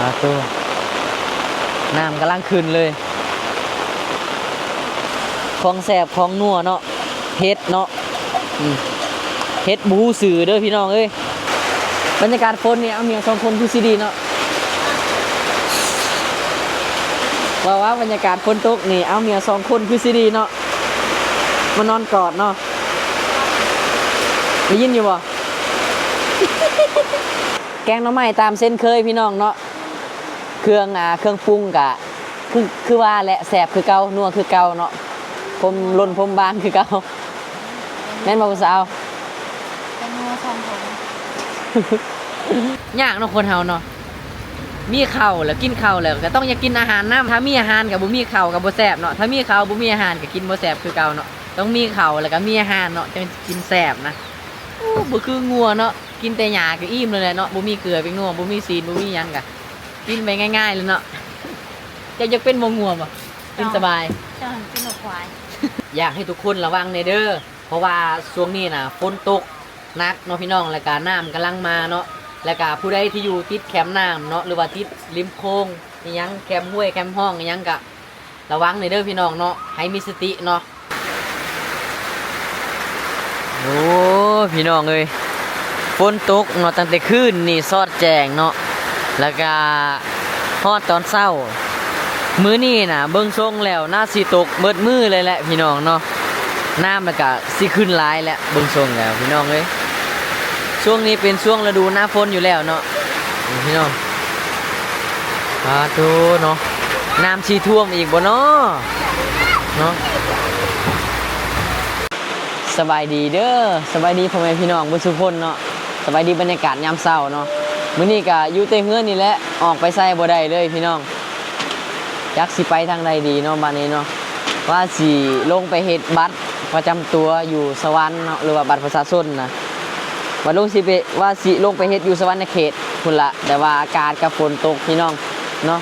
ໂອ້ ນ້ຳກຳລັງຂຶ້ນເລີຍ. ຂອງແຊບຂອງນົວເນາະ ເຫັດເນາະ ອືມ ເຫັດບໍ່ຮູ້ຊື່ເດີພີ່ນ້ອງເອີຍ. ບັນຍາກາດຝົນນີ້ ເອົາເມຍສອງຄົນຄືຊິດີເນາະ. ເວົ້າວ່າບັນຍາກາດຝົນຕົກນີ້ ເອົາເມຍສອງຄົນຄືຊິດີເນາະ ມານອນກອດເນາະ. ໄດ້ຍິນຢູ່ບໍ່? ແກງໜໍ່ໄມ້ຕາມເຊັ່ນເຄີຍພີ່ນ້ອງເນາະ. ເຄື່ອງ ອ່າ ເຄື່ອງປຸງກະ ຄື ຄືວ່າແຫຼະ ແຊບຄືເກົ່າ ນົວຄືເກົ່າເນາະ ພົມຫຼົ່ນພົມບາງຄືເກົ່າ ແມ່ນບໍ່ຜູ້ສາວ? ແຕ່ນົວສອງຄົນ ຍາກເນາະຄົນເຮົາເນາະ ມີເຂົ້າແລ້ວ ກິນເຂົ້າແລ້ວ ກໍຕ້ອງຢາກກິນອາຫານນຳ. ຖ້າມີອາຫານກໍບໍ່ມີເຂົ້າກໍບໍ່ແຊບເນາະ ຖ້າມີເຂົ້າບໍ່ມີອາຫານກໍກິນບໍ່ແຊບຄືເກົ່າເນາະ. ຕ້ອງມີເຂົ້າແລ້ວກໍມີອາຫານເນາະ ຈັ່ງກິນແຊບນະ. ໂອ້ ບໍ່ຄືງົວເນາະ ກິນແຕ່ຫຍ້າກໍອີ່ມແລ້ວແຫຼະເນາະ ບໍ່ມີເກືອແປ້ງນົວ ບໍ່ມີຊີ້ນ ບໍ່ມີຫຍັງກະ ກິນໄປງ່າຍໆເລີຍເນາະ. ເຈົ້າຢາກເປັນບໍ່ງົວບໍ່? ກິນສະບາຍ. ເຈົ້າ ເຈົ້າເປັນບໍ່ຄວາຍ. ຢາກໃຫ້ທຸກຄົນລະວັງແດ່ເດີ ເພາະວ່າຊ່ວງນີ້ນະຝົນຕົກໜັກເນາະພີ່ນ້ອງ ແລ້ວກະນ້ຳກຳລັງມາເນາະ ແລ້ວກະຜູ້ໃດທີ່ຢູ່ຕິດແຄມນ້ຳເນາະ ຫຼືວ່າຕິດລິມໂຂງອີ່ຫຍັງ ແຄມຫ້ວຍແຄມຮ່ອງອີ່ຫຍັງກະ ລະວັງແດ່ເດີພີ່ນ້ອງເນາະ ໃຫ້ມີສະຕິເນາະ. ໂອ້ ພີ່ນ້ອງເອີຍ ຝົນຕົກເນາະ ຕັ້ງແຕ່ຄືນນີ້ຊອດແຈ້ງເນາະ ແລ້ວກະຮອດຕອນເຊົ້າ. ມື້ນີ້ນະເບິ່ງຊົງແລ້ວໜ້າຊິຕົກເບິດມື້ເລີຍແຫຼະພີ່ນ້ອງເນາະ ນ້ຳລະກະຊິຂຶ້ນຫຼາຍແຫຼະ ເບິ່ງຊົງແລ້ວພີ່ນ້ອງເອີຍ. ຊ່ວງນີ້ເປັນຊ່ວງລະດູໜ້າຝົນຢູ່ແລ້ວເນາະ ນີ້ພີ່ນ້ອງ. ປາໂທ້ເນາະ ນ້ຳຊິຖ້ວມອີກບໍ່ເນາະ ເນາະ. ສະບາຍດີເດີ ສະບາຍດີພໍ່ແມ່ພີ່ນ້ອງເບິດສູ່ຄົນເນາະ. ສະບາຍດີບັນຍາກາດຍາມເຊົ້າເນາະ. ມື້ນີ້ກະຢູ່ແຕ່ເຮືອນນີ້ແຫຼະ ອອກໄປໃສບໍ່ໄດ້ເລີຍພີ່ນ້ອງ. ຈັກຊິໄປທາງໃດດີເນາະ ບາດນີ້ເນາະ ວ່າຊິລົງໄປເຮັດບັດປະຈຳຕົວຢູ່ສະຫວັນເນາະ ຫຼືວ່າບັດປະຊາຊົນນະ. ບັດລົງຊິໄປ ວ່າຊິລົງໄປເຮັດຢູ່ສະຫວັນນະເຂດພຸ້ນລະ ແຕ່ວ່າອາກາດກໍຝົນຕົກພີ່ນ້ອງເນາະ.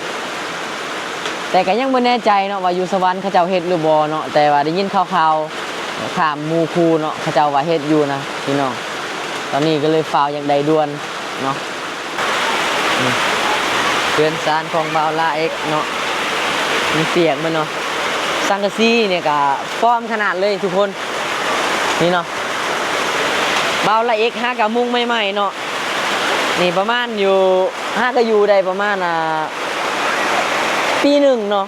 ແຕ່ກໍຍັງບໍ່ແນ່ໃຈເນາະວ່າຢູ່ສະຫວັນເຂົາເຈົ້າເຮັດຫຼືບໍ່ເນາະ ແຕ່ວ່າໄດ້ຍິນຂ່າວໆ ຖາມໝູ່ຄູ່ເນາະ ເຂົາເຈົ້າວ່າເຮັດຢູ່ນະພີ່ນ້ອງ. ຕອນນີ້ກໍເລີຍຟ້າວຢາກໄດ້ດ່ວນເນາະ. ນີ້ ເຮືອນຊານຂອງບ່າວລາເອັກເນາະ ມັນປຽກໝົດເນາະ. ສັງກະສີນີ້ກໍຟອມຂະໜາດເລີຍທຸກຄົນ ນີ້ເນາະ. ບ່າວລາເອັກຫາກະມຸງໃໝ່ໆເນາະ ນີ້ປະມານຢູ່ ຫາກະຢູ່ໄດ້ປະມານ ອ່າ ປີໜຶ່ງເນາະ.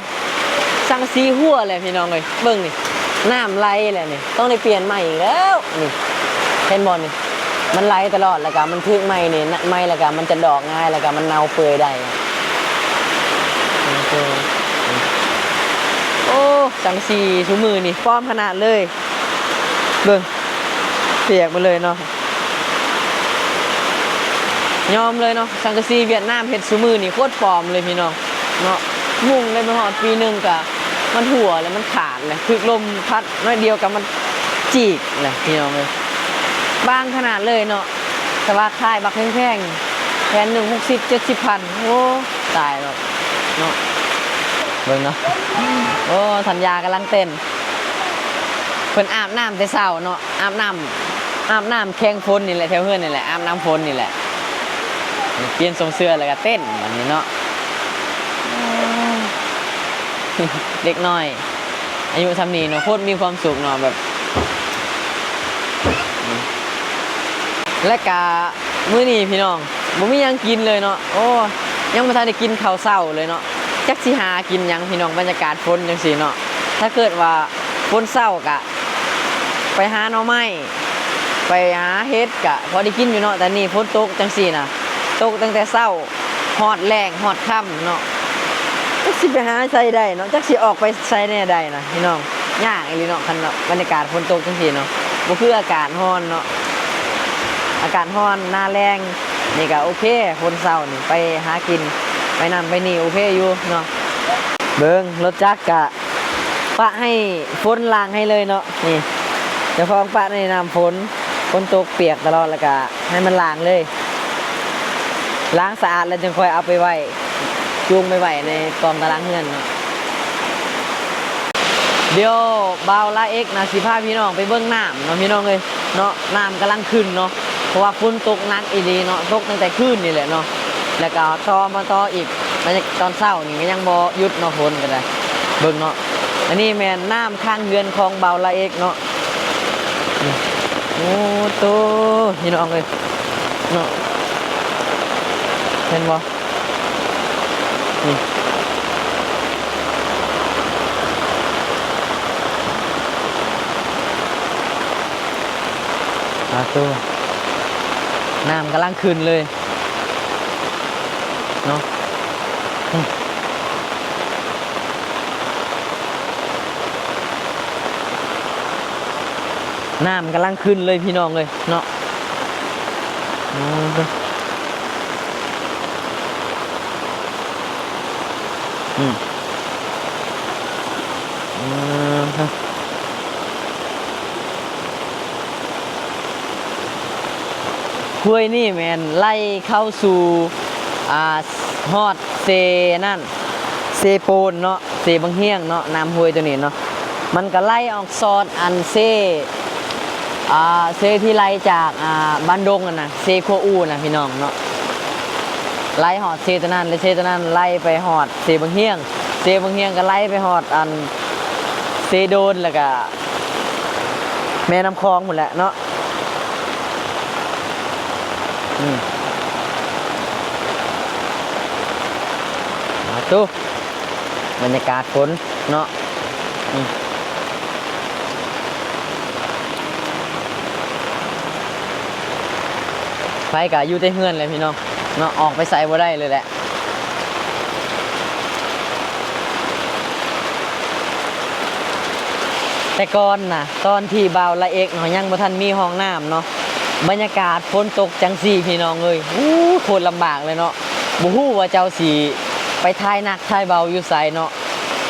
ສັງກະສີຮົ່ວແຫຼະພີ່ນ້ອງເອີຍ ເບິ່ງນີ້ ນ້ຳໄຫຼແຫຼະນີ້ ຕ້ອງໄດ້ປ່ຽນໃໝ່ອີກແລ້ວ. ນີ້ ເຫັນບໍ່ນີ້ ມັນໄຫຼຕະຫຼອດ ແລ້ວກະມັນຖືກໄມ້ນີ້ ໄມ້ແລ້ວກະມັນຈະດອກງ່າຍ ແລ້ວກະມັນເນົ່າເປື່ອຍໄດ້. ໂອ້ ສັງກະສີຊຸມື້ນີ້ຟອມຂະໜາດເລີຍ ເບິ່ງ ປຽກໝົດເລີຍເນາະ. ຍອມເລີຍເນາະ ສັງກະສີຫວຽດນາມເຮັດຊຸມື້ນີ້ໂຄດຟອມເລີຍພີ່ນ້ອງເນາະ. ມຸງໄດ້ບໍ່ຮອດປີໜຶ່ງກະມັນຮົ່ວແລ້ວ ມັນຂາດແລ້ວ ຖືກລົມພັດໜ້ອຍດຽວກະມັນຈີກແລ້ວພີ່ນ້ອງເອີຍ. ບາງຂະໜາດເລີຍເນາະ ແຕ່ວ່າຂາຍບັກແພງໆ ແຜ່ນໜຶ່ງຫົກສິບເຈັດສິບພັນ ໂອ້ ຕາຍແລ້ວເນາະ. ເບິ່ງເນາະ ໂອ້ ສັນຍາກຳລັງເຕັ້ນ ເພິ່ນອາບນ້ຳແຕ່ເຊົ້າເນາະ ອາບນ້ຳ ອາບນ້ຳແຂ່ງຝົນນີ້ແຫຼະ ແຖວເຮືອນນີ້ແຫຼະ ອາບນ້ຳຝົນນີ້ແຫຼະ. ປ່ຽນຊົງເສື້ອແລ້ວກະເຕັ້ນບາດນີ້ເນາະ. ເດັກນ້ອຍອາຍຸຊ່ຳນີ້ເນາະ ໂຄດມີຄວາມສຸກເນາະ ແບບ ແລະກະ ມື້ນີ້ພີ່ນ້ອງ ບໍ່ມີຫຍັງກິນເລີຍເນາະ. ໂອ້ ຍັງບໍ່ທັນໄດ້ກິນເຂົ້າເຊົ້າເລີຍເນາະ ຈັກຊິຫາກິນຫຍັງພີ່ນ້ອງ. ບັນຍາກາດຝົນຈັ່ງຊີ້ເນາະ ຖ້າເກີດວ່າຝົນເຊົາກະໄປຫາໜໍ່ໄມ້ ໄປຫາເຫັດກະພໍໄດ້ກິນຢູ່ເນາະ. ແຕ່ນີ້ຝົນຕົກຈັ່ງຊີ້ນະ ຕົກຕັ້ງແຕ່ເຊົ້າຮອດແລງຮອດຄ່ຳເນາະ ຈັກຊິໄປຫາໃສໄດ້ເນາະ ຈັກຊິອອກໄປໃສແນວໃດນະພີ່ນ້ອງ. ຍາກອີ່ຫຼີເນາະ ຄັນວ່າບັນຍາກາດຝົນຕົກຈັ່ງຊີ້ເນາະ ບໍ່ຄືອາກາດຮ້ອນເນາະ. ອາກາດຮ້ອນໜ້າແລ້ງນີ້ກະໂອເຄ ຝົນເຊົານີ້ໄປຫາກິນໄປນັ້ນໄປນີ້ໂອເຄຢູ່ເນາະ. ເບິ່ງລົດຈັກກະປະໃຫ້ຝົນລ້າງໃຫ້ເລີຍເນາະ ນີ້ ເຈົ້າຂອງປະໃນນ້ຳຝົນ ຝົນຕົກປຽກຕະຫຼອດ ແລ້ວກະໃຫ້ມັນລ້າງເລີຍ ລ້າງສະອາດແລ້ວຈຶ່ງຄ່ອຍເອົາໄປໄວ້ ຈູງໄປໄວ້ໃນກອງຕາລາງເຮືອນເນາະ. ດຽວບ່າວລາເອັກນະຊິພາພີ່ນ້ອງໄປເບິ່ງນ້ຳເນາະ ພີ່ນ້ອງເອີຍເນາະ. ນ້ຳກຳລັງຂຶ້ນເນາະ ເພາະວ່າຝົນຕົກໜັກອີ່ຫຼີເນາະ ຕົກຕັ້ງແຕ່ຄືນນີ້ແຫຼະເນາະ ແລ້ວກໍຕໍ່ມາຕໍ່ອີກ ຕອນເຊົ້ານີ້ກໍຍັງບໍ່ຢຸດເນາະ ຝົນກໍໄດ້. ເບິ່ງເນາະ ອັນນີ້ແມ່ນນ້ຳຂ້າງເຮືອນຂອງບ່າວລາເອກເນາະ. ໂອ້ໂຕ ພີ່ນ້ອງເອີຍເນາະ ເຫັນບໍ່? ນີ້ ອາໂຕ ນ້ຳກຳລັງຂຶ້ນເລີຍເນາະ. ນ້ຳກຳລັງຂຶ້ນເລີຍພີ່ນ້ອງເອີຍເນາະ. ອືມ ອືມ ອືມ ຫ້ວຍນີ້ແມ່ນໄຫຼເຂົ້າສູ່ ອ່າ ຮອດເຊນັ້ນ ເຊໂປນເນາະ ເຊບັງຮຽງເນາະ. ນ້ຳຫ້ວຍໂຕນີ້ເນາະ ມັນກໍໄຫຼອອກສອດອັນເຊ ອ່າ ເຊທີ່ໄຫຼຈາກ ອ່າ ບ້ານດົງຫັ້ນນະ ເຊຂົວອູ່ນະ ພີ່ນ້ອງເນາະ. ໄຫຼຮອດເຊໂຕນັ້ນ ແລະ ເຊໂຕນັ້ນໄຫຼໄປຮອດເຊບັງຮຽງ ເຊບັງຮຽງກໍໄຫຼໄປຮອດອັນເຊໂດນ ແລ້ວກໍ ແມ່ນ້ຳຂອງພຸ້ນແຫຼະເນາະ. ອືມ ມາຕູ້ ບັນຍາກາດຝົນເນາະ. ອືມ ໄປກໍຢູ່ແຕ່ເຮືອນແຫຼະພີ່ນ້ອງເນາະ ອອກໄປໃສບໍ່ໄດ້ເລີຍແຫຼະ. ແຕ່ກ່ອນນະ ຕອນທີ່ບ່າວລາເອກເນາະ ຍັງບໍ່ທັນມີຫ້ອງນ້ຳເນາະ ບັນຍາກາດຝົນຕົກຈັ່ງຊີ້ພີ່ນ້ອງເອີຍ ໂອ້ ໂຄດລຳບາກເລີຍເນາະ. ບໍ່ຮູ້ວ່າເຈົ້າຊິໄປຖ່າຍໜັກຖ່າຍເບົາຢູ່ໃສເນາະ.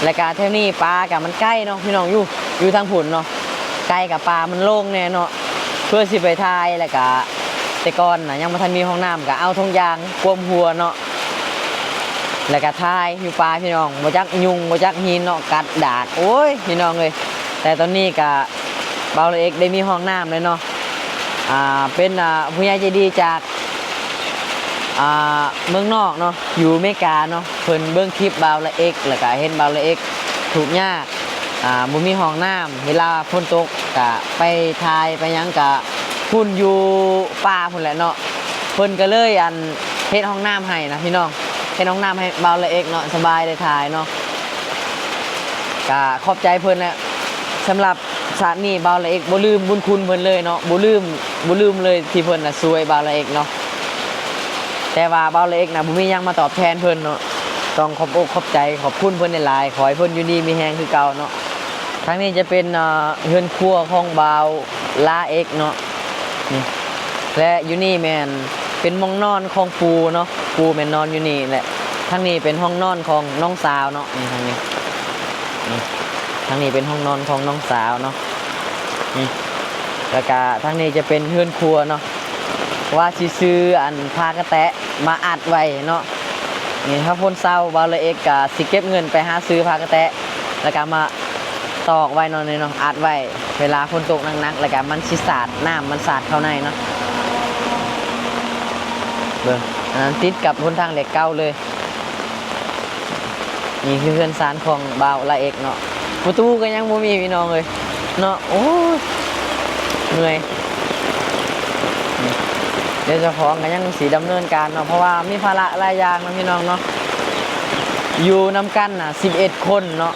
ແລ້ວກະແຖວນີ້ປ່າກະມັນໄກເນາະພີ່ນ້ອງ ຢູ່ ຢູ່ທາງພຸ້ນເນາະ ໄກ ກະປ່າມັນໂລ່ງແດ່ເນາະ ເພື່ອຊິໄປຖ່າຍ. ແລ້ວກະແຕ່ກ່ອນນະ ຍັງບໍ່ທັນມີຫ້ອງນ້ຳ ກະເອົາຖົງຢາງກວມຫົວເນາະ ແລ້ວກະຖ່າຍຢູ່ປ່າພີ່ນ້ອງ ບໍ່ຈັກຍຸງບໍ່ຈັກຫີນເນາະ ກັດດາດ ໂອ້ຍ ພີ່ນ້ອງເອີຍ. ແຕ່ຕອນນີ້ກະບ່າວລາເອກໄດ້ມີຫ້ອງນ້ຳແລ້ວເນາະ ອ່າ ເປັນ ອ່າ ຜູ້ໃຫຍ່ໃຈດີຈາກ ອ່າ ເມືອງນອກເນາະ ຢູ່ອາເມລິກາເນາະ ເພິ່ນເບິ່ງຄລິບບ່າວລາເອກ ແລ້ວກະເຫັນບ່າວລາເອກທຸກຍາກ ອ່າ ບໍ່ມີຫ້ອງນ້ຳ ເວລາຝົນຕົກກະໄປຖ່າຍໄປຫຍັງກະພຸ້ນຢູ່ປ່າພຸ້ນແຫຼະເນາະ. ເພິ່ນກໍເລີຍ ອັນ ເຮັດຫ້ອງນ້ຳໃຫ້ນະພີ່ນ້ອງ ເຮັດຫ້ອງນ້ຳໃຫ້ບ່າວລາເອກເນາະ ສະບາຍໄດ້ຖ່າຍເນາະ. ກະຂອບໃຈເພິ່ນແຫຼະ ສຳລັບຊາດນີ້ບ່າວລາເອກບໍ່ລືມບຸນຄຸນເພິ່ນເລີຍເນາະ ບໍ່ລືມ ບໍ່ລືມເລີຍທີ່ເພິ່ນນະຊ່ວຍບ່າວລາເອກເນາະ. ແຕ່ວ່າບ່າວລາເອກນະບໍ່ມີຫຍັງມາຕອບແທນເພິ່ນເນາະ ຕ້ອງຂອບອົກຂອບໃຈຂອບຄຸນເພິ່ນຫຼາຍໆ ຂໍໃຫ້ເພິ່ນຢູ່ດີມີແຮງຄືເກົ່າເນາະ. ທາງນີ້ຈະເປັນ ເອີ ເຮືອນຄົວຂອງບ່າວລາເອກເນາະ ນີ້ ແລະ ຢູ່ນີ້ແມ່ນເປັນໝ່ອງນອນຂອງປູ່ເນາະ ປູ່ແມ່ນນອນຢູ່ນີ້ແຫຼະ. ທາງນີ້ເປັນຫ້ອງນອນຂອງນ້ອງສາວເນາະ ນີ້ ທາງນີ້ ນີ້ ທາງນີ້ເປັນຫ້ອງນອນຂອງນ້ອງສາວເນາະ ນີ້ ແລ້ວກະທາງນີ້ຈະເປັນເຮືອນຄົວເນາະ ວ່າຊິຊື້ ອັນ ຜ້າກະແຕະມາອັດໄວ້ເນາະ. ນີ້ ຖ້າຝົນເຊົາ ບ່າວລາເອກກະຊິເກັບເງິນໄປຫາຊື້ຜ້າກະແຕະ ແລ້ວກະມາຕອກໄວ້ເນາະ ນີ້ເນາະ ອັດໄວ້ ເວລາຝົນຕົກໜັກໆ ແລ້ວກະມັນຊິສາດ ນ້ຳມັນສາດເຂົ້າໃນເນາະ. ເບິ່ງ ອັນນັ້ນຕິດກັບຫົນທາງເຫຼັກເກົ່າເລີຍ. ນີ້ຄືເຮືອນຊານຂອງບ່າວລາເອກເນາະ ປະຕູກໍຍັງບໍ່ມີພີ່ນ້ອງເອີຍເນາະ. ໂອ້ຍ ເມື່ອຍ ດຽວເຈົ້າຂອງກໍຍັງຊິດຳເນີນການເນາະ ເພາະວ່າມີພາລະຫຼາຍຢ່າງເນາະພີ່ນ້ອງເນາະ. ຢູ່ນຳກັນນະສິບເອັດຄົນເນາະ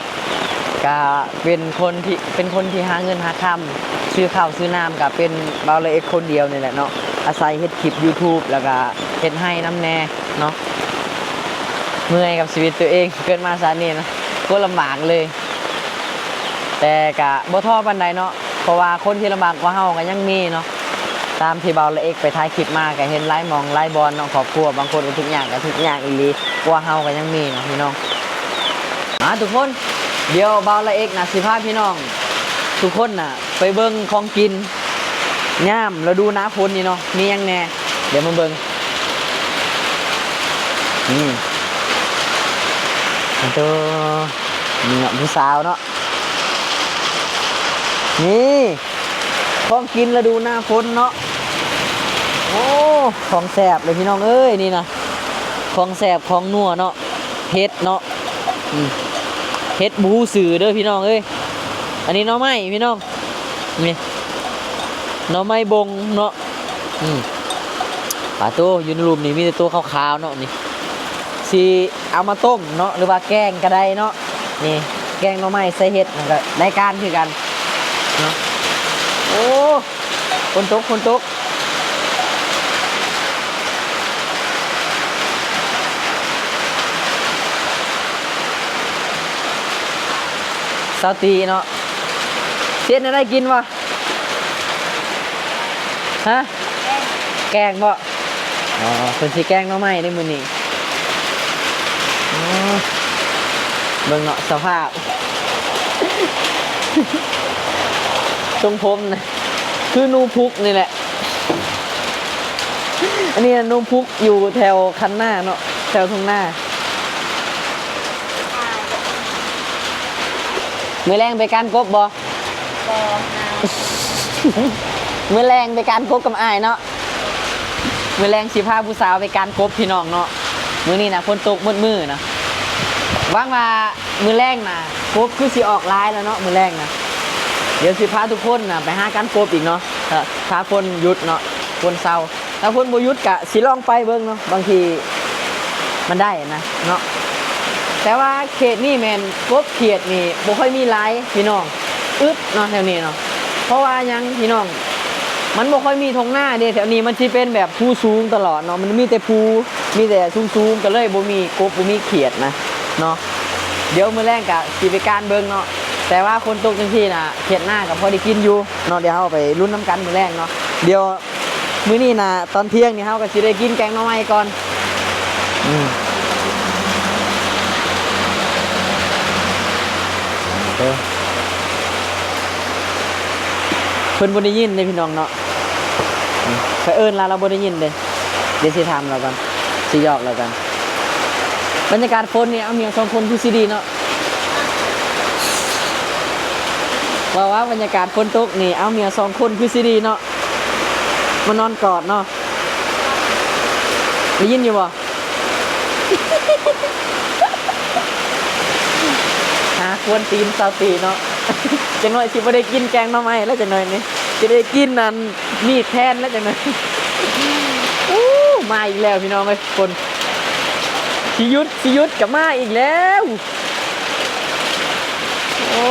ກະເປັນຄົນທີ່ ເປັນຄົນທີ່ຫາເງິນຫາຄຳ ຊື້ເຂົ້າຊື້ນ້ຳກະເປັນບ່າວລາເອກຄົນດຽວນີ້ແຫຼະເນາະ ອາໄສເຮັດຄລິບຢູທູບ ແລ້ວກະເຮັດໄຮ່ນຳແດ່ເນາະ. ເມື່ອຍກັບຊີວິດຕົວເອງ ເກີດມາຊາດນີ້ນະ ໂຄດລຳບາກເລີຍ ແຕ່ກະບໍ່ທໍ້ປານໃດເນາະ ເພາະວ່າຄົນທີ່ລຳບາກກວ່າເຮົາກໍຍັງມີເນາະ. ຕາມທີ່ບ່າວລາເອກໄປຖ່າຍຄລິບມາກໍເຫັນຫຼາຍໝ່ອງຫຼາຍບ່ອນເນາະ ຄອບຄົວບາງຄົນກໍທຸກຍາກ ກໍທຸກຍາກອີ່ຫຼີ ກວ່າເຮົາກໍຍັງມີເນາະພີ່ນ້ອງ. ອ່າ ທຸກຄົນ ດຽວບ່າວລາເອກນະຊິພາພີ່ນ້ອງທຸກຄົນນະໄປເບິ່ງຂອງກິນຍາມລະດູໜ້າຝົນນີ້ເນາະ ມີຫຍັງແດ່ ດຽວມາເບິ່ງ. ນີ້ ໂອ້ໂຫ ນີ້ເນາະ ຜູ້ສາວເນາະ ນີ້ ຂອງກິນລະດູໜ້າຝົນເນາະ. ໂອ້ ຂອງແຊບເລີຍພີ່ນ້ອງເອີຍ ນີ້ນະ ຂອງແຊບຂອງນົວເນາະ. ເຫັດເນາະ ອືມ ເຫັດບໍ່ຮູ້ຊື່ເດີພີ່ນ້ອງເອີຍ. ອັນນີ້ໜໍ່ໄມ້ພີ່ນ້ອງ ນີ້ໜໍ່ໄມ້ບົງເນາະ ອືມ ປາໂຕ ຢູ່ໃນລຸ່ມນີ້ມີແຕ່ໂຕຂາວໆເນາະ ນີ້ ຊິເອົາມາຕົ້ມເນາະ ຫຼືວ່າແກງກໍໄດ້ເນາະ. ນີ້ແກງໜໍ່ໄມ້ໃສ່ເຫັດ ມັນກໍໄດ້ການຄືກັນເນາະ. ໂອ້ ຝົນຕົກ ຝົນຕົກ ຊາວຕີເນາະ ຊິເຮັດແນວໃດກິນວະ? ຮະ? ແກງບໍ? ອໍ ເພິ່ນຊິແກງໜໍ່ໄມ້ເດ້ມື້ນີ້. ອໍ ເບິ່ງເນາະ ສະພາບ ຊົງຜົມນະ ຄືໜູພຸກນີ້ແຫຼະ. ອັນນີ້ໜູພຸກຢູ່ແຖວຄັນນາເນາະ ແຖວທົ່ງນາ. ມື້ແລງໄປການກົບບໍ່? ບໍ່ນະ ມື້ແລງໄປການກົບກັບອ້າຍເນາະ. ມື້ແລງຊິພາຜູ້ສາວໄປການກົບພີ່ນ້ອງເນາະ. ມື້ນີ້ນະຝົນຕົກໝົດມື້ນະ. ຫວັງວ່າມື້ແລງນະ ກົບຄືຊິອອກຫຼາຍແລ້ວເນາະ ມື້ແລງນະ. ດຽວຊິພາທຸກຄົນນະໄປຫາການກົບອີກເນາະ ຖ້າ ຖ້າຝົນຢຸດເນາະ ຝົນເຊົາ. ຖ້າຝົນບໍ່ຢຸດກະຊິລອງໄປເບິ່ງເນາະ ບາງທີມັນໄດ້ນະເນາະ. ແຕ່ວ່າເຂດນີ້ແມ່ນກົບຂຽດນີ້ບໍ່ຄ່ອຍມີຫຼາຍພີ່ນ້ອງ ອຶດເນາະແຖວນີ້ເນາະ. ເພາະວ່າຫຍັງພີ່ນ້ອງ ມັນບໍ່ຄ່ອຍມີທົ່ງນາເດ້ ແຖວນີ້ມັນຊິເປັນແບບພູສູງຕະຫຼອດເນາະ ມັນມີແຕ່ພູ ມີແຕ່ສູງໆ ກໍເລີຍບໍ່ມີກົບ ບໍ່ມີຂຽດນະເນາະ. ດຽວມື້ແລງກະຊິໄປການເບິ່ງເນາະ ແຕ່ວ່າຝົນຕົກຈັ່ງຊີ້ນະ ເຮັດນາກໍພໍໄດ້ກິນຢູ່ເນາະ. ດຽວເຮົາໄປລຸ້ນນຳກັນມື້ແລງເນາະ. ດຽວ ມື້ນີ້ນະ ຕອນທ່ຽງນີ້ເຮົາກໍຊິໄດ້ກິນແກງໜໍ່ໄມ້ກ່ອນ. ອືມ ເອີ ເພິ່ນບໍ່ໄດ້ຍິນເດ້ພີ່ນ້ອງເນາະ. ອືມ ຂ້ອຍເອີ້ນລາວ ລາວບໍ່ໄດ້ຍິນເດ້. ດຽວຊິຖາມລາວກ່ອນ ຊິຫຍອກລາວກ່ອນ. ບັນຍາກາດຝົນນີ້ ເອົາເມຍສອງຄົນຄືຊິດີເນາະ. ວ່າ ວ່າບັນຍາກາດຝົນຕົກນີ້ ເອົາເມຍສອງຄົນຄືຊິດີເນາະ ມານອນກອດເນາະ. ໄດ້ຍິນຢູ່ບໍ່? ຫາກວນຕີນຊາວຕີເນາະ. ຈັກໜ້ອຍຊິບໍ່ໄດ້ກິນແກງໜໍ່ໄມ້ແລ້ວ ຈັກໜ້ອຍນີ້ ຊິໄດ້ກິນອັນມີດແທນແລ້ວ ຈັກໜ້ອຍ. ໂອ້ ມາອີກແລ້ວພີ່ນ້ອງເອີຍ ຝົນ ຊິຢຸດ ຊິຢຸດ ກໍມາອີກແລ້ວ. ໂອ້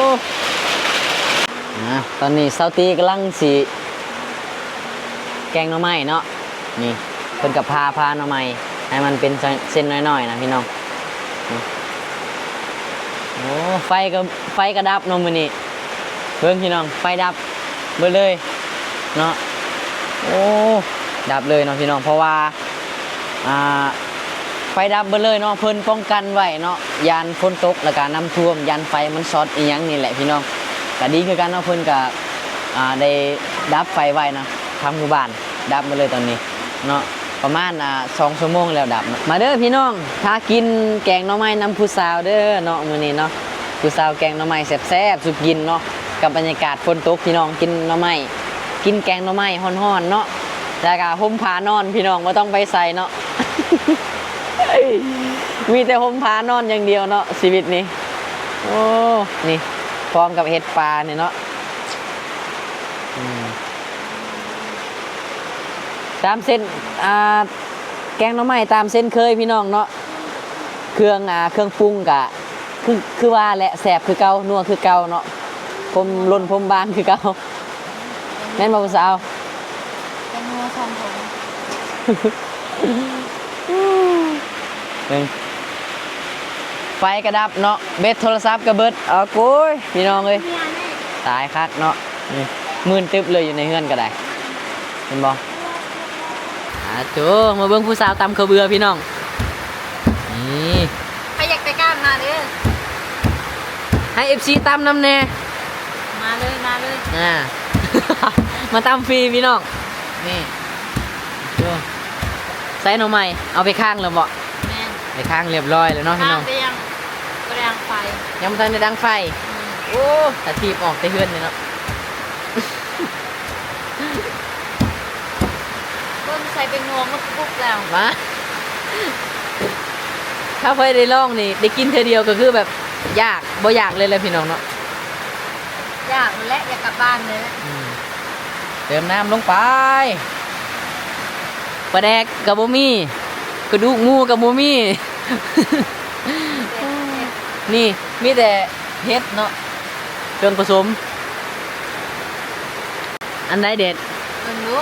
ອາ ຕອນນີ້ຊາວຕີກຳລັງຊິແກງໜໍ່ໄມ້ເນາະ. ນີ້ ເພິ່ນກໍຜ່າ ຜ່າໜໍ່ໄມ້ໃຫ້ມັນເປັນເສັ້ນນ້ອຍໆນະພີ່ນ້ອງ. ນີ້ ໂອ້ ໄຟກໍ ໄຟກໍດັບເນາະມື້ນີ້. ເບິ່ງພີ່ນ້ອງ ໄຟດັບເບິດເລີຍເນາະ. ໂອ້ ດັບເລີຍເນາະພີ່ນ້ອງ ເພາະວ່າ ອ່າ ໄຟດັບເບິດເລີຍເນາະ. ເພິ່ນປ້ອງກັນໄວ້ເນາະ ຢ້ານຝົນຕົກ ແລ້ວກະນ້ຳຖ້ວມ ຢ້ານໄຟມັນຊັອດອີ່ຫຍັງນີ້ແຫຼະພີ່ນ້ອງ. ກະດີຄືກັນເນາະ ເພິ່ນກະ ອ່າ ໄດ້ດັບໄຟໄວ້ເນາະ ທາງໝູ່ບ້ານດັບໝົດເລີຍຕອນນີ້ເນາະ. ປະມານ ອ່າ ສອງຊົ່ວໂມງແລ້ວດັບເນາະ. ມາເດີພີ່ນ້ອງ ຖ້າກິນແກງໜໍ່ໄມ້ນຳຜູ້ສາວເດີເນາະ ມື້ນີ້ເນາະ. ຜູ້ສາວແກງໜໍ່ໄມ້ແຊບໆສູ່ກິນເນາະ ກັບບັນຍາກາດຝົນຕົກພີ່ນ້ອງ. ກິນໜໍ່ໄມ້ ກິນແກງໜໍ່ໄມ້ຮ້ອນໆເນາະ ແລ້ວກະຫົ່ມຜ້ານອນພີ່ນ້ອງ ບໍ່ຕ້ອງໄປໃສເນາະ. ມີແຕ່ຫົ່ມຜ້ານອນຢ່າງດຽວເນາະ ຊີວິດນີ້. ໂອ້ ນີ້ ພ້ອມກັບເຫັດປ່ານີ້ເນາະ. ອືມ ຕາມເສັ້ນ ອ່າ ແກງໜໍ່ໄມ້ຕາມເຊັ່ນເຄີຍພີ່ນ້ອງເນາະ. ເຄື່ອງ ອ່າ ເຄື່ອງປຸງກະ ຄື ຄືວ່າແຫຼະ ແຊບຄືເກົ່າ ນົວຄືເກົ່າເນາະ ພົມຫຼົ່ນພົມບາງຄືເກົ່າ. ແມ່ນບໍ່ຜູ້ສາວ? ແຕ່ນົວຊ້ຳຜົມ. ເບິ່ງ ໄຟກະດັບເນາະ ແບັດໂທລະສັບກະເບິດ. ເອົາໂກຍ ພີ່ນ້ອງເອີຍ ຕາຍຄັກເນາະ. ນີ້ ມື່ນຕຶບເລີຍ ຢູ່ໃນເຮືອນກໍໄດ້ ເຫັນບໍ່? ອາໂຕ ມາເບິ່ງຜູ້ສາວຕຳເຂົ້າເບືອພີ່ນ້ອງ. ນີ້ ໃຜຢາກໄປກ້າມມາເດີ ໃຫ້ເອັຟຊີຕຳນຳແດ່. ມາເລີຍ ມາເລີຍ ອາ ມາຕຳຟຣີພີ່ນ້ອງ. ນີ້ ໂຕ ໃສ່ໜໍ່ໄມ້ ເອົາໄປຄ້າງແລ້ວບໍ່? ແມ່ນ ໄປຄ້າງລຽບຮ້ອຍແລ້ວເນາະພີ່ນ້ອງ. ແຕ່ຍັງບໍ່ໄດ້ດັງໄຟ ຍັງບໍ່ທັນໄດ້ດັງໄຟ. ອືມ ໂອ້ ຕາຖີບອອກແຕ່ເຮືອນນີ້ເນາະ. ເບິ່ງໃສ່ເປັນງວງມາປຸບແລ້ວ ມາ ຖ້າໃຜໄດ້ລອງນີ້ ໄດ້ກິນເທື່ອດຽວກໍຄືແບບຢາກ ບໍ່ຢາກເລີຍແຫຼະພີ່ນ້ອງເນາະ. ຢາກແຫຼະ ຢາກກັບບ້ານເລີຍ. ອືມ ເຕີມນ້ຳລົງໄປ. ປາແດກກໍບໍ່ມີ ກະດູກໝູກໍບໍ່ມີ. ນີ້ມີແຕ່ເຫັດເນາະ ເຄື່ອງປະສົມ. ອັນໃດເດັດ? ເບິ່ງດູ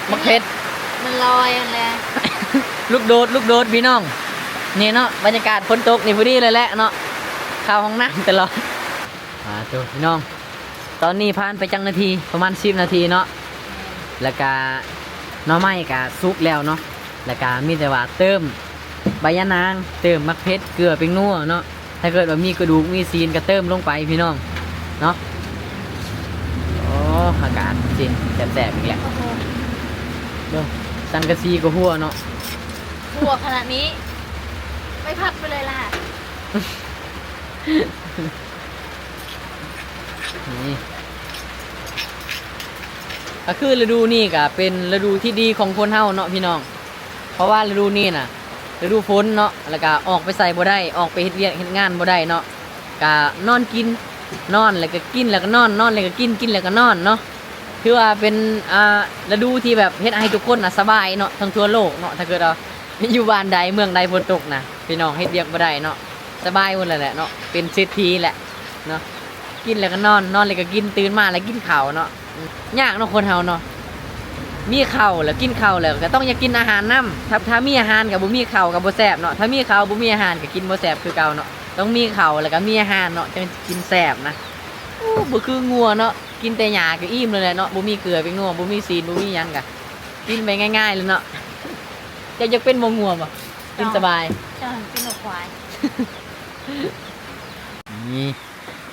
ໝາກເຜັດ ມັນລອຍຫັ້ນແຫຼະ. ລູກໂດດ ລູກໂດດພີ່ນ້ອງ. ນີ້ເນາະ ບັນຍາກາດຝົນຕົກນີ້ພໍດີເລີຍແຫຼະເນາະ ເຂົ້າຫ້ອງນ້ຳຕະຫຼອດ. ມາເດີພີ່ນ້ອງ ຕອນນີ້ຜ່ານໄປຈັກນາທີ? ປະມານສິບນາທີເນາະ. ແລ້ວກະໜໍ່ໄມ້ກະສຸກແລ້ວເນາະ ແລ້ວກະມີແຕ່ວ່າເຕີມໃບຍານາງ ເຕີມໝາກເຜັດ ເກືອ ແປ້ງນົວເນາະ. ຖ້າເກີດວ່າມີກະດູກມີຊີ້ນກະເຕີມລົງໄປພີ່ນ້ອງເນາະ. ໂອ້ ອາກາດຊິແຊບໆອີກແລ້ວ. ໂອ້ໂຫ ເບິ່ງ ສັງກະສີກໍຮົ່ວເນາະ ຮົ່ວຂະໜາດນີ້ ໄປພັກໄປເລີຍລະ. ນີ້ ກໍຄືລະດູນີ້ກໍເປັນລະດູທີ່ດີຂອງຄົນເຮົາເນາະພີ່ນ້ອງ. ເພາະວ່າລະດູນີ້ນະ ລະດູຝົນເນາະ ແລ້ວກະອອກໄປໃສບໍ່ໄດ້ ອອກໄປເຮັດວຽກເຮັດງານບໍ່ໄດ້ເນາະ ກະນອນກິນ ນອນແລ້ວກະກິນ ແລ້ວກະນອນ ນອນແລ້ວກະກິນ ກິນແລ້ວກະນອນເນາະ. ຖືວ່າເປັນ ອ່າ ລະດູທີ່ແບບເຮັດໃຫ້ທຸກຄົນນະສະບາຍເນາະ ທັງທົ່ວໂລກເນາະ. ຖ້າເກີດວ່າຢູ່ບ້ານໃດເມືອງໃດຝົນຕົກນະ ພີ່ນ້ອງເຮັດວຽກບໍ່ໄດ້ເນາະ ສະບາຍໝົດແລ້ວແຫຼະເນາະ ເປັນເສດຖີແຫຼະເນາະ. ກິນແລ້ວກໍນອນ ນອນແລ້ວກໍກິນ ຕື່ນມາແລ້ວກິນເຂົ້າເນາະ. ຍາກເນາະຄົນເຮົາເນາະ ມີເຂົ້າແລ້ວ ກິນເຂົ້າແລ້ວກໍຕ້ອງຢາກກິນອາຫານນຳ. ຖ້າ ຖ້າມີອາຫານກໍບໍ່ມີເຂົ້າກໍບໍ່ແຊບເນາະ ຖ້າມີເຂົ້າບໍ່ມີອາຫານກໍກິນບໍ່ແຊບຄືເກົ່າເນາະ. ຕ້ອງມີເຂົ້າແລ້ວກໍມີອາຫານເນາະ ຈັ່ງກິນແຊບນະ. ໂອ້ ບໍ່ຄືງົວເນາະ ກິນແຕ່ຫຍ້າກໍອີ່ມແລ້ວແຫຼະເນາະ ບໍ່ມີເກືອແປ້ງນົວ ບໍ່ມີຊີ້ນ ບໍ່ມີຫຍັງ ກໍກິນໄປງ່າຍໆເລີຍເນາະ. ເຈົ້າຢາກເປັນງົວບໍ່? ກິນສະບາຍ ເຈົ້າ ເຈົ້າກິນແຕ່ຄວາຍ. ນີ້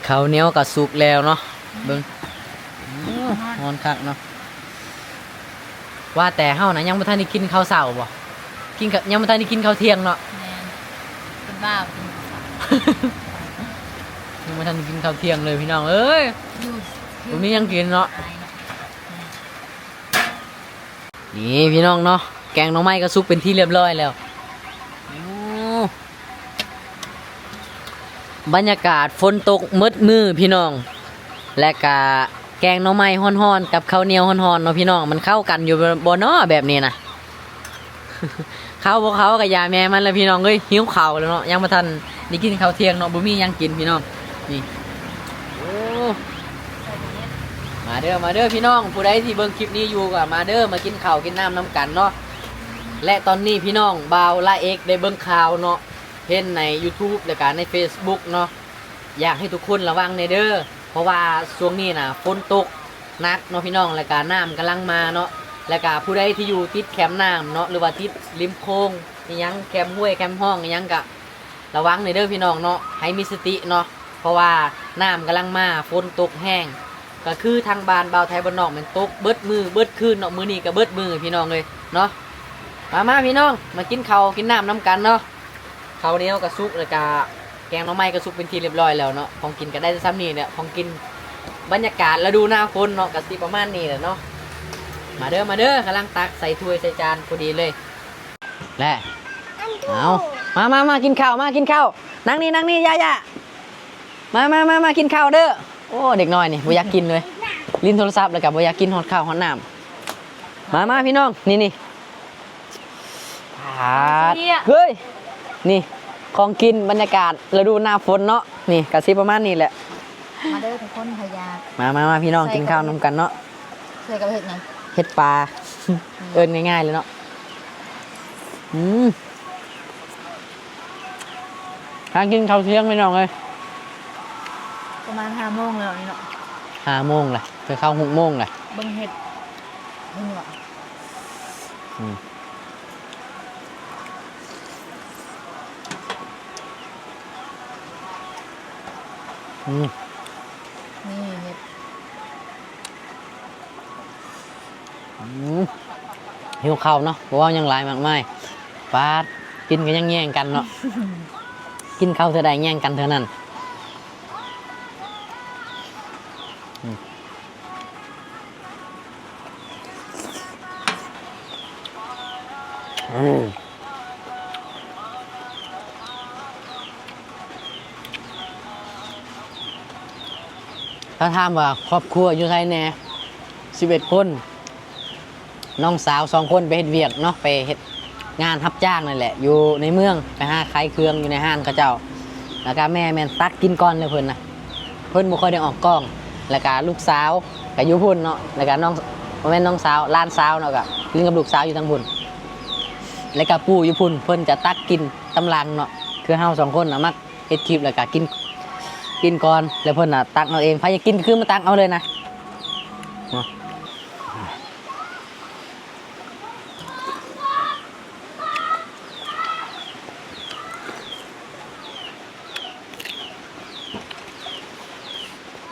ເຂົ້າໜຽວກໍສຸກແລ້ວເນາະ ເບິ່ງ ໂອ້ ຮ້ອນຄັກເນາະ. ວ່າແຕ່ເຮົານະ ຍັງບໍ່ທັນໄດ້ກິນເຂົ້າເຊົ້າບໍ່? ກິນ ຍັງບໍ່ທັນໄດ້ກິນເຂົ້າທ່ຽງເນາະ. ແມ່ນ ເປັນບ້າບໍ່ກິນເຂົ້າເຊົ້າ ຍັງບໍ່ທັນໄດ້ກິນເຂົ້າທ່ຽງເລີຍພີ່ນ້ອງເອີຍ. ບໍ່ມີຫຍັງກິນເນາະ. ນີ້ພີ່ນ້ອງເນາະ ແກງໜໍ່ໄມ້ກໍສຸກເປັນທີ່ລຽບຮ້ອຍແລ້ວ. ໂອ້ ບັນຍາກາດຝົນຕົກໝົດມື້ພີ່ນ້ອງ ແລະກະແກງໜໍ່ໄມ້ຮ້ອນໆ ກັບເຂົ້າໜຽວຮ້ອນໆເນາະພີ່ນ້ອງ ມັນເຂົ້າກັນຢູ່ບໍ່ເນາະແບບນີ້ນະ. ເຂົ້າບໍ່ເຂົ້າກໍຢ່າແມ່ມັນລະພີ່ນ້ອງເອີຍ ຫິວເຂົ້າແລ້ວເນາະ ຍັງບໍ່ທັນໄດ້ກິນເຂົ້າທ່ຽງເນາະ ບໍ່ມີຫຍັງກິນພີ່ນ້ອງ. ນີ້ ໂອ້ ມາເດີ ມາເດີພີ່ນ້ອງ ຜູ້ໃດທີ່ເບິ່ງຄລິບນີ້ຢູ່ກໍມາເດີ ມາກິນເຂົ້າກິນນ້ຳນຳກັນເນາະ. ແລະຕອນນີ້ພີ່ນ້ອງ ບ່າວລາເອກໄດ້ເບິ່ງຂ່າວເນາະ ເຫັນໃນຢູທູບ ແລະກະໃນເຟສບຸກເນາະ ຢາກໃຫ້ທຸກຄົນລະວັງແດ່ເດີ ເພາະວ່າຊ່ວງນີ້ນະຝົນຕົກໜັກເນາະພີ່ນ້ອງ ແລະກະນ້ຳກຳລັງມາເນາະ. ແລະກະຜູ້ໃດທີ່ຢູ່ຕິດແຄມນ້ຳເນາະ ຫຼືວ່າຕິດລິມໂຂງອີ່ຫຍັງ ແຄມຫ້ວຍແຄມຮ່ອງອີ່ຫຍັງ ກະລະວັງແດ່ເດີພີ່ນ້ອງເນາະ ໃຫ້ມີສະຕິເນາະ ເພາະວ່ານ້ຳກຳລັງມາ ຝົນຕົກແຮງ ກໍຄືທາງບ້ານບ່າວໄທບ້ານນອກແມ່ນຕົກເບິດມື້ເບິດຄືນເນາະ. ມື້ນີ້ກໍເບິດມື້ພີ່ນ້ອງເອີຍເນາະ. ມາ ມາພີ່ນ້ອງ ມາກິນເຂົ້າກິນນ້ຳນຳກັນເນາະ. ເຂົ້າໜຽວກໍສຸກ ແລ້ວກະແກງໜໍ່ໄມ້ກໍສຸກເປັນທີ່ລຽບຮ້ອຍແລ້ວເນາະ. ຂອງກິນກໍໄດ້ສ່ຳນີ້ແຫຼະ ຂອງກິນ ບັນຍາກາດລະດູໜ້າຝົນເນາະ ກໍຊິປະມານນີ້ແຫຼະເນາະ. ມາເດີ ມາເດີ ກຳລັງຕັກໃສ່ຖ້ວຍໃສ່ຈານພໍດີເລີຍ. ແລະ ເອົາ ມາ ມາ ມາກິນເຂົ້າ ມາກິນເຂົ້າ ນັ່ງນີ້ ນັ່ງນີ້ ຢ່າ ຢ່າ ມາ ມາ ມາ ມາກິນເຂົ້າເດີ. ໂອ້ ເດັກນ້ອຍນີ້ບໍ່ຢາກກິນເລີຍ ຫຼິ້ນໂທລະສັບ ແລ້ວກໍບໍ່ຢາກກິນຮອດເຂົ້າຮອດນ້ຳ. ມາ ມາພີ່ນ້ອງ ນີ້ ນີ້ ປາດ ເຮີ້ຍ ນີ້ ຂອງກິນບັນຍາກາດລະດູໜ້າຝົນເນາະ. ນີ້ກໍຊິປະມານນີ້ແຫຼະ. ມາເດີທຸກຄົນ ໃຜຢາກ ມາ ມາ ມາ ພີ່ນ້ອງ ກິນເຂົ້ານຳກັນເນາະ. ໃສ່ກັບເຫັດຫຍັງ? ເຫັດປ່າ ເອີ້ນງ່າຍໆເລີຍເນາະ. ອືມ ຫາກິນເຂົ້າທ່ຽງພີ່ນ້ອງເອີຍ. ປະມານຫ້າໂມງແລ້ວນີ້ເນາະ. ຫ້າໂມງລະ ຈະເຂົ້າຫົກໂມງລະ. ເບິ່ງເຫັດ ເຫັນບໍ່? ອືມ ອືມ ນີ້ເຫັດ. ອືມ ຫິວເຂົ້າເນາະ ບໍ່ເວົ້າຫຍັງຫຼາຍມາກມາຍ. ປາດ ກິນກໍຍັງແຍ່ງກັນເນາະ ກິນເຂົ້າເທື່ອໃດແຍ່ງກັນເທື່ອນັ້ນ. ອືມ ອືມ ຖາມວ່າຄອບຄົວຢູ່ໃສແດ່? ສິບເອັດຄົນ. ນ້ອງສາວສອງຄົນໄປເຮັດວຽກເນາະ ໄປເຮັດງານຮັບຈ້າງນັ້ນແຫຼະ ຢູ່ໃນເມືອງ ໄປຫາຂາຍເຄື່ອງຢູ່ໃນຮ້ານເຂົາເຈົ້າ. ແລ້ວກະແມ່ແມ່ນຕັກກິນກ່ອນເລີຍເພິ່ນນະ ເພິ່ນບໍ່ຄ່ອຍໄດ້ອອກກ້ອງ. ແລ້ວກະລູກສາວກະຢູ່ພຸ້ນເນາະ ແລ້ວກະນ້ອງ ບໍ່ແມ່ນນ້ອງສາວ ຫຼານສາວເນາະ ກະຫຼິ້ນກັບລູກສາວຢູ່ທາງພຸ້ນ. ແລ້ວກະປູ່ຢູ່ພຸ້ນ ເພິ່ນຈະຕັກກິນຕາມຫຼັງເນາະ ຄືເຮົາສອງຄົນນະມັກ ເຮັດຄລິບແລ້ວກະກິນ ກິນກ່ອນ ແລ້ວເພິ່ນນະຕັກເອົາເອງ. ໃຜຢາກກິນກະຄືມາຕັກເອົາເລີຍນະ.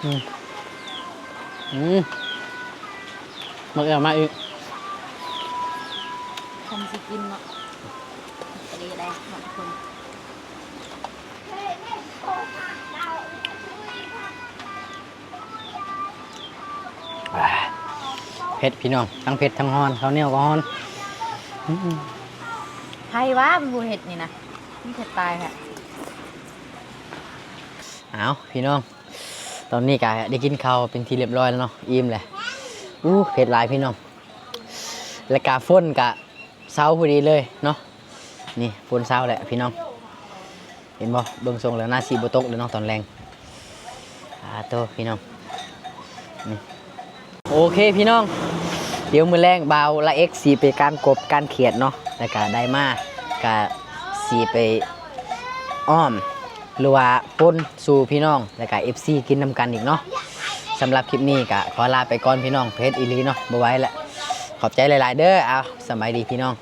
ອືມ ອືມ ມາເອື້ອມາອີກ ຄັນຊິກິນເນາະ ກະດີໄດ໋ເນາະທຸກຄົນ. ເຜັດພີ່ນ້ອງ ທັງເຜັດທັງຮ້ອນ ເຂົ້າໜຽວກໍຮ້ອນ. ອືມ ໃຜວະມັນບໍ່ເຮັດນີ້ນະ ມັນເຜັດຕາຍແທ້. ອ້າວ ພີ່ນ້ອງ ຕອນນີ້ກະໄດ້ກິນເຂົ້າເປັນທີ່ຮຽບຮ້ອຍແລ້ວເນາະ ອີ່ມແຫຼະ. ອູ້ ເຜັດຫຼາຍພີ່ນ້ອງ ແລ້ວກະຝົນກະ ເຊົາພໍດີເລີຍເນາະ. ນີ້ຝົນເຊົາແລ້ວພີ່ນ້ອງ ເຫັນບໍ່? ເບິ່ງຊົງແລ້ວໜ້າຊິບໍ່ຕົກແລ້ວເນາະຕອນແລງ. ອາໂຕ ພີ່ນ້ອງ ນີ້ ໂອເຄພີ່ນ້ອງ ດຽວມື້ແລງບ່າວລາເອັກຊິໄປການກົບການຂຽດເນາະ ແລ້ວກະໄດ້ມາກະຊິໄປອ້ອມ ຫຼືວ່າປົ່ນສູ່ພີ່ນ້ອງ ແລ້ວກະເອັຟຊີກິນນຳກັນອີກເນາະ. ສຳລັບຄລິບນີ້ກະຂໍລາໄປກ່ອນພີ່ນ້ອງ ເຜັດອີ່ຫຼີເນາະ ບໍ່ໄຫວແລ້ວ. ຂອບໃຈຫຼາຍໆເດີ້ ເອົາ ສະບາຍດີພີ່ນ້ອງ.